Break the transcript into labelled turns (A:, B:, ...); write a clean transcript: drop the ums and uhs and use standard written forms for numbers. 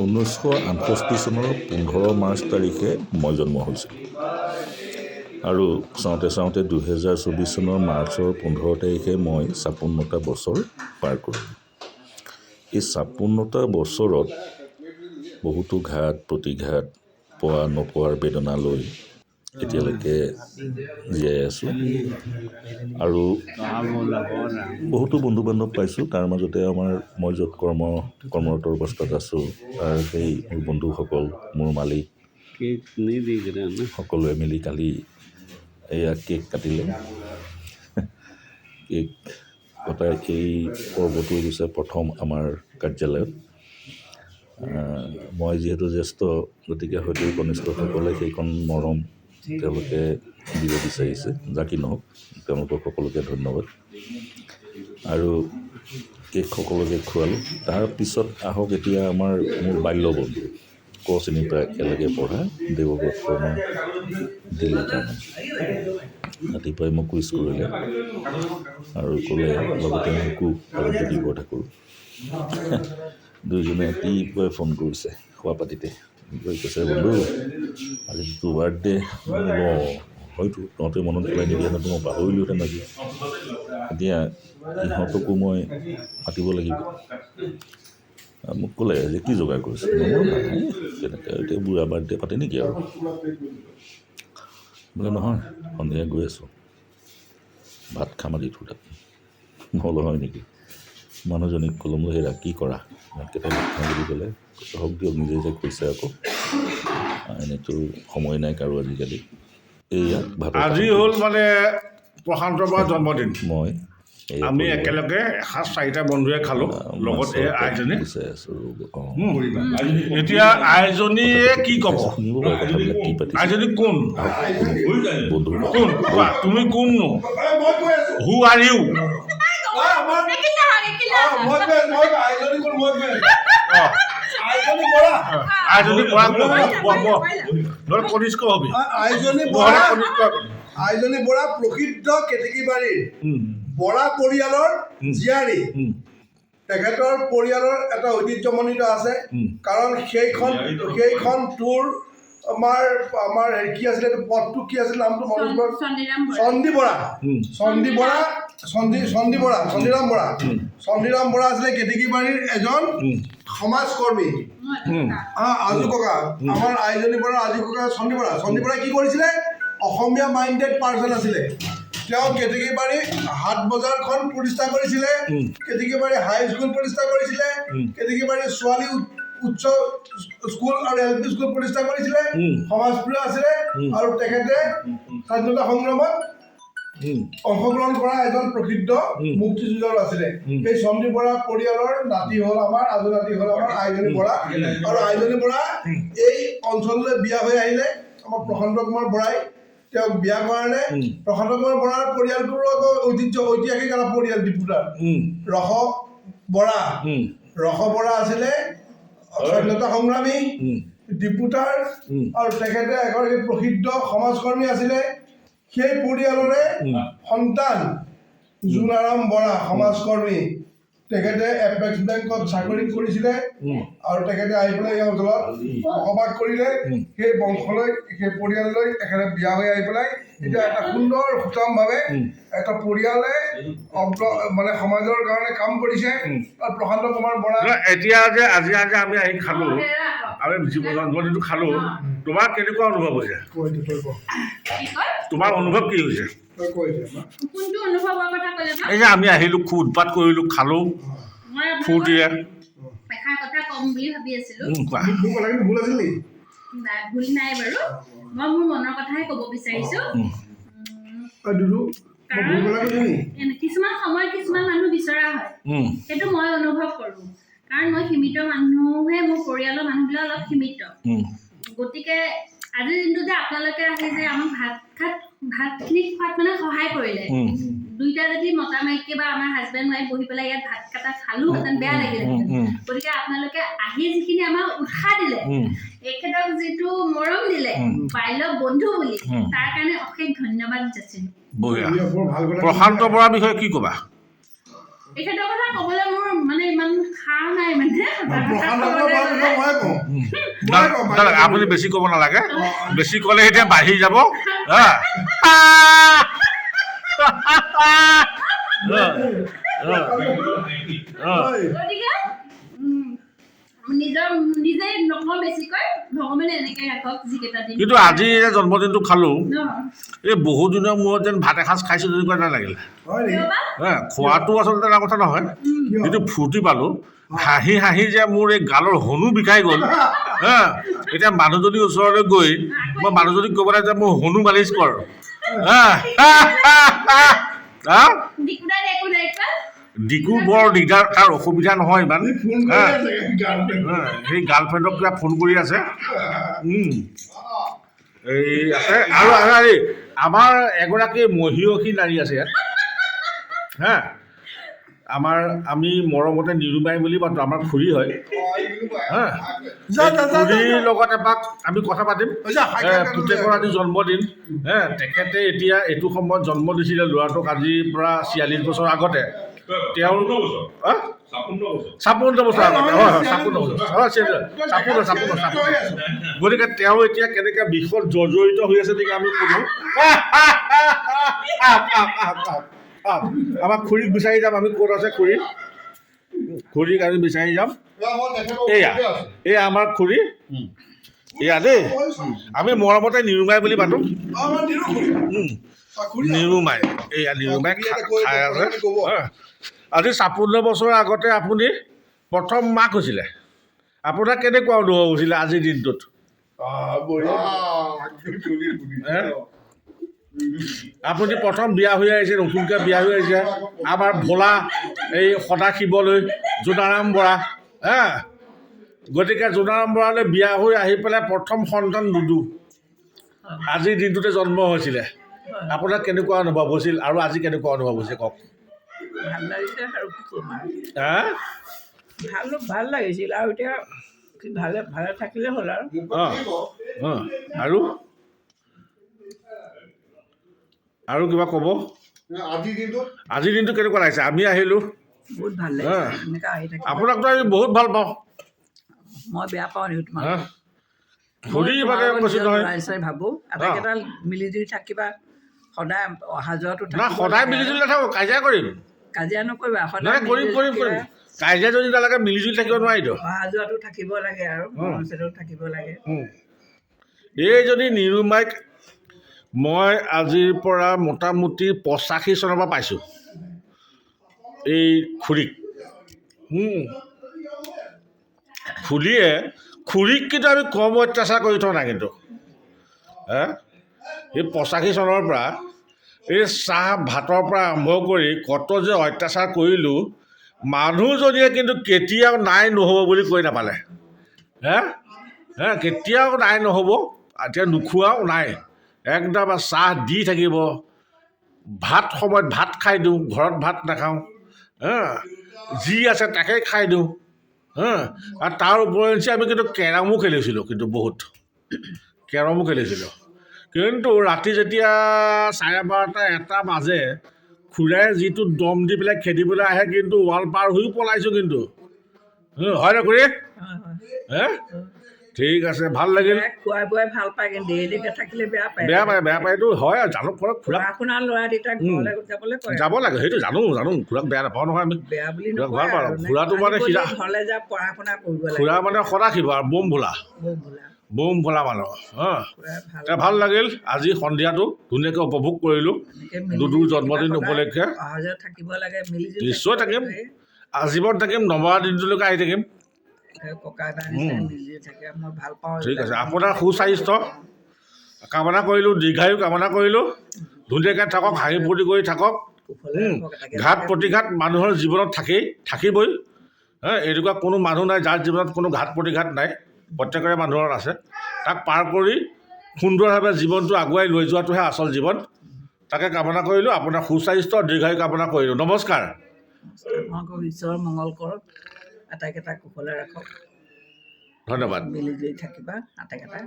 A: 1968 চনৰ 15 মাৰ্চ তাৰিখে মই জন্ম হৈছিলোঁ আৰু চাওঁতে চাওঁতে 2024 চনৰ মাৰ্চৰ 15 তাৰিখে মই 56টা বছৰ পাৰ কৰিলোঁ। এই 56টা বছৰত বহুতো ঘাত প্ৰতিঘাত, পোৱা নোপোৱাৰ বেদনা লৈ এতিয়ালৈকে জীয়াই আছোঁ আৰু বহুতো বন্ধু বান্ধৱ পাইছোঁ। তাৰ মাজতে আমাৰ মই য'ত কৰ্মৰত অৱস্থাত আছোঁ, তাৰ সেই মোৰ বন্ধুসকল, মোৰ মালিক সকলোৱে মিলি কালি এয়া কেক কাটিলে। কেক কটা এই পৰ্বটো হৈছে প্ৰথম আমাৰ কাৰ্যালয়ত। মই যিহেতু জ্যেষ্ঠ, গতিকে হয়তো কনিষ্ঠসকলে সেইকণ মৰম তেওঁলোকে দিব বিচাৰিছে। যা কি নহওক, তেওঁলোকক সকলোকে ধন্যবাদ। আৰু কেক সকলোকে খোৱালোঁ। তাৰপিছত আহক এতিয়া আমাৰ মোৰ বাল্যবন্ধু, ক শ্ৰেণীৰ পৰা একেলগে পঢ়া দেৱব্ৰত শৰ্মা, দিল্লী। তাৰমানে ৰাতিপুৱাই মোক উইচ কৰিলে আৰু ক'লে, লগতে মোকো আৰু জ্যোতি বৰঠাকুৰ, দুয়োজনে ৰাতিপুৱাই ফোন কৰিছে শোৱাপাটীতে গৈ কৈছে, বন্ধু, আজি তোৰ বাৰ্থডে। অঁ, হয়তো তহঁতে মনত পেলাই নিদিয়াহেঁতেন মই পাহৰিলোহেঁতেন আজি। এতিয়া ইহঁতকো মই মাতিব লাগিব। মোক ক'লে যে কি যোগাৰ কৰিছে? মই বোলো, নাই তেনেকৈ, এতিয়া বুঢ়া বাৰ্থডে পাতে নেকি আৰু? বোলে নহয়, সন্ধিয়া গৈ আছোঁ, ভাত খাম আজি তোৰ তাত। মই বোলো, হয় নেকি? মানুহজনীক ক'লোঁ, বোলো হেৰা, কি কৰা, ভাতকেইটা ভাত খাওঁ বুলি ক'লে। কৈছে, হওক দিয়ক, নিজে যে কৈছে আকৌ, এনেইতো সময় নাই কাৰো আজিকালি। এইয়া ভাতৰ
B: আজি
A: পাছত
B: হ'ল মানে প্ৰশান্ত বৰাৰ জন্মদিন।
A: মই এয়া
B: আমি
A: পৰিবাৰ
B: একেলগে এসাঁজ চাৰিটা বন্ধুৱে খালোঁ, লগত
A: মাছৰ
B: এই
A: পেট
B: আইজনী।
A: গুচাই আছোঁ, ৰ'ব। অঁ,
B: এতিয়া আইজনীয়ে কি ক'ব?
A: শুনিব বাৰু কথাবিলাক কি পাতিছে।
B: আইজনী কোন?
A: বন্ধুৰ কথা।
B: কোন কোৱা, তুমি কোননো?
C: মই কৈ আছো।
B: Who are you?
C: আমাৰ মই কৈ আছো, মই আইজনী কোন, মই কৈ আছো। আইজনী বৰা।
B: আইজনী বৰা কোন? কোৱা, কোৱা। নহ'লে কনিষ্ক হবি।
C: আইজনী
B: নহ'লে
C: বৰা।
B: কনিষ্ক হবি।
C: আইজনী বৰা প্ৰসিদ্ধ কেতেকীবাৰীৰ বৰা পৰিয়ালৰ জীয়াৰী। তেখেতৰ পৰিয়ালৰ এটা ঐতিহ্যমণ্ডিত আছে, কাৰণ সেইখন তোৰ আমাৰ হেৰি কি আছিলে, এইটো পথটো কি আছিলে নামটো, মনোজ বৰা।
D: চণ্ডীৰাম বৰা।
C: চণ্ডী বৰা, চণ্ডী বৰা, চণ্ডী চণ্ডী বৰা, চণ্ডীৰাম বৰা। চণ্ডীৰাম বৰা আছিলে কেতেকীবাৰীৰ এজন সমাজকৰ্মী। আজু ককা, আমাৰ আইজনী বৰা আজু ককা চণ্ডী বৰা। চণ্ডী বৰাই কি কৰিছিলে? অসমীয়া মাইণ্ডেড পাৰ্চন আছিলে। তেওঁ কেতেকীবাৰী হাট বজাৰখন প্ৰতিষ্ঠা কৰিছিলে, কেতেকীবাৰী হাই স্কুল প্ৰতিষ্ঠা কৰিছিলে, কেতেকীবাৰী ছোৱালী উচ্চ স্কুল আৰু এল পি স্কুল প্ৰতিষ্ঠা কৰিছিলে। সমাজপ্ৰিয় আছিলে আৰু তেখেতে স্বাধীনতা সংগ্ৰামত অংশগ্ৰহণ কৰা এজন প্ৰসিদ্ধ মুক্তিযুঁজাৰু আছিলে। সেই চণ্ডী বৰা পৰিয়ালৰ নাতি হ'ল আমাৰ, আজু নাতি হ'ল আমাৰ আইজনী বৰা। আৰু আইজনী বৰা এই অঞ্চললৈ বিয়া হৈ আহিলে। আমাৰ প্ৰশান্ত কুমাৰ বৰাই তেওঁক বিয়া কৰালে। প্ৰশান্ত কুমাৰ বৰাৰ পৰিয়ালটোৰো আকৌ ঐতিহ্য, ঐতিহাসিক এটা পৰিয়াল ডিপুটাৰ। ৰস বৰা, ৰস বৰা আছিলে স্বাধীনতা সংগ্ৰামী ডিপুটাৰ আৰু তেখেতে এগৰাকী প্ৰসিদ্ধ সমাজকৰ্মী আছিলে। সেই পৰিয়ালৰে সন্তান জোনাৰাম বৰা সমাজকৰ্মী। তেখেতে এপেক্স বেংকত চাকৰি কৰিছিলে আৰু তেখেতে আহি পেলাই এই অঞ্চলত বসবাস কৰিলে। সেই বংশলৈ, সেই পৰিয়াললৈ তেখেতে বিয়া হৈ আহি পেলাই এতিয়া এটা সুন্দৰ সুঠামভাৱে এটা পৰিয়ালে মানে সমাজৰ কাৰণে কাম কৰিছে। আৰু প্ৰশান্ত কুমাৰ বৰা।
B: এতিয়া যে আজি আজি আমি আহি খালোঁ, আমি জন্মদিনটো খালোঁ, তোমাৰ কেনেকুৱা অনুভৱ হৈছে?
C: কৈ দে, তই ক।
D: কি কয়?
B: তোমাৰ অনুভৱ কি হৈছে?
C: তই কৈ দে।
D: কোনটো অনুভৱৰ কথা ক'লে বা?
B: এই যে আমি আহিলোঁ, খুব উৎপাত কৰিলোঁ, খালোঁ
D: মই আপোনালোকক
B: ফূৰ্তিৰে।
D: এষাৰ কথা ক'ম বুলি ভাবি আছিলো।
B: কোৱা।
C: মোৰ কথাখিনি ভুল আছিল নেকি?
D: নাই, ভুল নাই বাৰু। মই মোৰ মনৰ কথাহে ক'ব বিচাৰিছো।
C: ঐ দুদু, মই ভুল কথা কৈছো নেকি?
D: কিছুমান সময়ত কিছুমান মানুহ বিচৰা হয়। সেইটো মই অনুভৱ কৰোঁ, কাৰণ মই সীমিত মানুহে, মোৰ পৰিয়ালৰ মানুহবিলাক অলপ সীমিত। গতিকে আজিৰ দিনটো যে আপোনালোকে আহি যে আমাক ভাতখিনি খোৱাত মানে সহায় কৰিলে। দুইটা যদি মতা মাইকী বা আমাৰ হাজবেণ্ড ৱাইফ বহি পেলাই ইয়াত ভাত কেইটা খালোহেঁতেন, বেয়া লাগিলেহেঁতেন। গতিকে আপোনালোকে আহি যিখিনি আমাক উৎসাহ দিলে, এখেতক যিটো মৰম দিলে বাল্য বন্ধু বুলি, তাৰ কাৰণে অশেষ ধন্যবাদ যাচিলো।
B: বঢ়িয়া।
C: বৰ ভাল কথা।
B: প্ৰশান্ত বৰাৰ বিষয়ে কি ক'বা?
D: এখেতৰ কথা ক'বলৈ মোৰ মানে ইমান সাহ নাই মানে।
C: প্ৰশান্ত বৰাৰ বিষয়ে মই কওঁ, ময়ে কওঁ।
B: দাদা, আপুনি বেছি ক'ব নালাগে, বেছি ক'লে এতিয়া বাঢ়ি যাব। হা।
C: হয়।
D: গতিকে নিজৰ নিজে নকওঁ বেছিকৈ, ভগৱানে এনেকে ৰাখক যিকেইটা দিন।
B: কিন্তু আজি এই জন্মদিনটো খালোঁ,
D: ন
B: এই বহুত দিনৰ মূৰত যেন ভাত এসাঁজ খাইছোঁ তেনেকুৱা এটা লাগিলে।
C: হয় নেকি?
D: কিয় বা?
B: হা, খোৱাটো আচলতে এটা কথা নহয়,
C: কিয়?
B: যিটো ফূৰ্তি পালোঁ, হাঁহি হাঁহি যে মোৰ এই গালৰ হনু বিষাই গ'ল। হা, এতিয়া মানুহজনীৰ ওচৰলৈ গৈ মই মানুহজনীক ক'ব লাগে যে মোৰ হনু মালিচ কৰ। হা, হা, হা, হা, হা?
D: দিকুদাই একো নাই কোৱা।
B: ডিকু বৰ দিগদাৰ, তাৰ অসুবিধা নহয় ইমান।
C: সি ফোন
B: হা,
C: কৰি আছে গাৰ্লফ্ৰেণ্ড।
B: হা, সেই গাৰ্লফ্ৰেণ্ডক কিবা ফোন কৰি আছে। এই আছে আৰু আৰু হেৰি, আমাৰ এগৰাকী মহিয়সী নাৰী আছে ইয়াত। হা, আমাৰ আমি মৰমতে নিৰুমাই বুলি মাতো, আমাৰ খুৰী হয়। হা,
C: যা, যা, যা, যা,
B: খুৰীৰ
C: যা।
B: লগত এপাক আমি কথা পাতিম।
C: যা, খাই, খাই, খাই,
B: পুতেকৰ আজি জন্মদিন। হে, তেখেতে এতিয়া এইটো সময়ত জন্ম দিছিলে ল'ৰাটোক আজিৰ পৰা 46 বছৰ আগতে। তেওঁৰ হা? 56 বছৰ আগতে। হয় হয়, 56 বছৰ। হয়, 56, 56, 56। গতিকে তেওঁ এতিয়া কেনেকৈ বিষত জৰ্জৰিত হৈ আছে নেকি আমি ক'লো। আমাৰ খুৰীক বিচাৰি যাম আমি, ক'ত আছে খুৰী? খুৰীক আমি বিচাৰি যাম। এয়া এয়া আমাৰ খুৰী, এয়া দেই, আমি মৰমতে নিৰুমাই বুলি মাতো।
C: আমাৰ নিৰু খুৰী। খুৰী।
B: নিৰুমাই, এয়া নিৰুমাই খাই আছে। হা। আজি 56 বছৰৰ আগতে আপুনি প্ৰথম মাক হৈছিলে, আপোনাৰ কেনেকুৱা অনুভৱ হৈছিলে আজিৰ দিনটোত?
C: বঢ়িয়া।
B: হে? আপুনি প্ৰথম বিয়া হৈ আহিছে, নতুনকৈ বিয়া হৈ আহিছে আমাৰ ভোলা এই সদাশিৱলৈ জোনাৰাম বৰা। হা, গতিকে জোনাৰাম বৰালৈ বিয়া হৈ আহি পেলাই প্ৰথম সন্তান দুদু আজিৰ দিনটোতে জন্ম হৈছিলে। আপোনাৰ কেনেকুৱা অনুভৱ হৈছিল আৰু আজি কেনেকুৱা অনুভৱ হৈছে কওক?
E: ভাল লাগিছে আৰু কি ক'ম আৰু।
B: হা?
E: ভাল ভাল লাগিছিল আৰু এতিয়া ভালে ভালে থাকিলে হ'ল আৰু।
B: অঁ অঁ, আৰু আৰু কিবা ক'ব? আজিৰ দিনটো কেনেকুৱা লাগিছে? আমি আহিলোঁ,
E: বহুত ভাল লাগিছে, এনেকৈ আহি থাকিব।
B: আপোনাকতো আমি বহুত ভাল পাওঁ।
E: মই বেয়া পাওঁ নেকি তোমাক?
B: হা? খুৰী মানে কৈছোঁ নহয়,
E: ভাবোঁ আটাইকেইটা মিলিজুলি থাকিবা সদায়, অহা যোৱাটো
B: না সদায় মিলিজুলি নাথাকোঁ, কাজিয়া কৰিম।
E: কাজিয়া নকৰিবা সদায়।
B: নাই, কৰিম কৰিম কৰিম। কাজিয়া যদি নালাগে মিলিজুলি থাকিব নোৱাৰিতো।
E: অহা যোৱাটো থাকিব লাগে আৰু মৰম চেনেহো থাকিব লাগে।
B: এইজনী নিৰুমাইক মই আজিৰ পৰা মোটামুটি 85 চনৰ পৰা পাইছোঁ, এই খুৰীক। খুৰীয়ে খুৰীক কিন্তু আমি কম অত্যাচাৰ কৰি থোৱা নাই কিন্তু। হে, এই 85 চনৰ পৰা এই চাহ ভাতৰ পৰা আৰম্ভ কৰি কত যে অত্যাচাৰ কৰিলোঁ, মানুহজনীয়ে কিন্তু কেতিয়াও নাই নহ'ব বুলি কৈ নাপালে। হে হে, কেতিয়াও নাই নহ'ব, এতিয়া নোখোৱাও নাই, একদম চাহ দি থাকিব, ভাত সময়ত ভাত খাই দিওঁ, ঘৰত ভাত নাখাওঁ, হা, যি আছে তাকে খাই দিওঁ। হা, আৰু তাৰ উপৰিঞ্চি আমি কিন্তু কেৰমো খেলিছিলোঁ, কিন্তু বহুত কেৰমো খেলিছিলোঁ। কিন্তু ৰাতি যেতিয়া 12:30 1টা বাজে, খুৰাই যিটো দম দি পেলাই খেদিবলৈ আহে, কিন্তু ৱাল পাৰ হৈও পলাইছোঁ কিন্তু। হয় ন খুৰী? হে, ঠিক আছে, ভাল লাগিল।
E: খুৱাই বোৱাই ভাল পায়, কিন্তু দেৰিলৈকে থাকিলে বেয়া পায়।
B: বেয়া পায়, বেয়া পায়, এইটো হয় আৰু জানো খুৰাক খুৰাক
E: পঢ়া শুনা ল'ৰা দেউতাক ঘৰলৈ যাবলৈ কয়।
B: যাব লাগে, সেইটো জানো জানো, খুৰাক বেয়া নাপাওঁ নহয় আমি।
E: বেয়া বুলি
B: খুৰাক
E: নকয়
B: ভাল পাওঁ।
E: আৰু।
B: খুৰাটো মানে সিৰা
E: ঘৰলৈ যা, পঢ়া শুনা কৰিব লাগে।
B: খুৰা মানে সদাশিৱ আৰু বোম ভোলা,
E: বোম ভোলা,
B: বোম ভোলা মানুহ। হা,
E: খুৰা
B: ভাল লাগিল আজি সন্ধিয়াটো ধুনীয়াকৈ উপভোগ কৰিলোঁ দুদুৰ জন্মদিন উপলক্ষে।
E: অহা যোৱা থাকিব লাগে, মিলিজুলি
B: নিশ্চয় থাকিম, আজীৱন থাকিম, নমৰা দিনটোলৈকে আহি থাকিম। ঠিক আছে, আপোনাৰ সুস্বাস্থ্য কামনা কৰিলোঁ, দীৰ্ঘায়ু কামনা কৰিলোঁ, ধুনীয়াকৈ থাকক, হাঁহি ফূৰ্তি কৰি থাকক। ঘাত প্ৰতিঘাত মানুহৰ জীৱনত থাকেই, থাকিবই। হে, এনেকুৱা কোনো মানুহ নাই যাৰ জীৱনত কোনো ঘাত প্ৰতিঘাত নাই, প্ৰত্যেকৰে মানুহৰ আছে। তাক পাৰ কৰি সুন্দৰভাৱে জীৱনটো আগুৱাই লৈ যোৱাটোহে আচল জীৱন। তাকে কামনা কৰিলোঁ, আপোনাৰ সুস্বাস্থ্য দীৰ্ঘায়ু কামনা কৰিলোঁ। নমস্কাৰ।
E: ঈশ্বৰ মংগল কৰক, আটাইকেইটা কুশলে ৰাখক।
B: ধন্যবাদ।
E: মিলিজুলি থাকিবা আটাইকেইটা।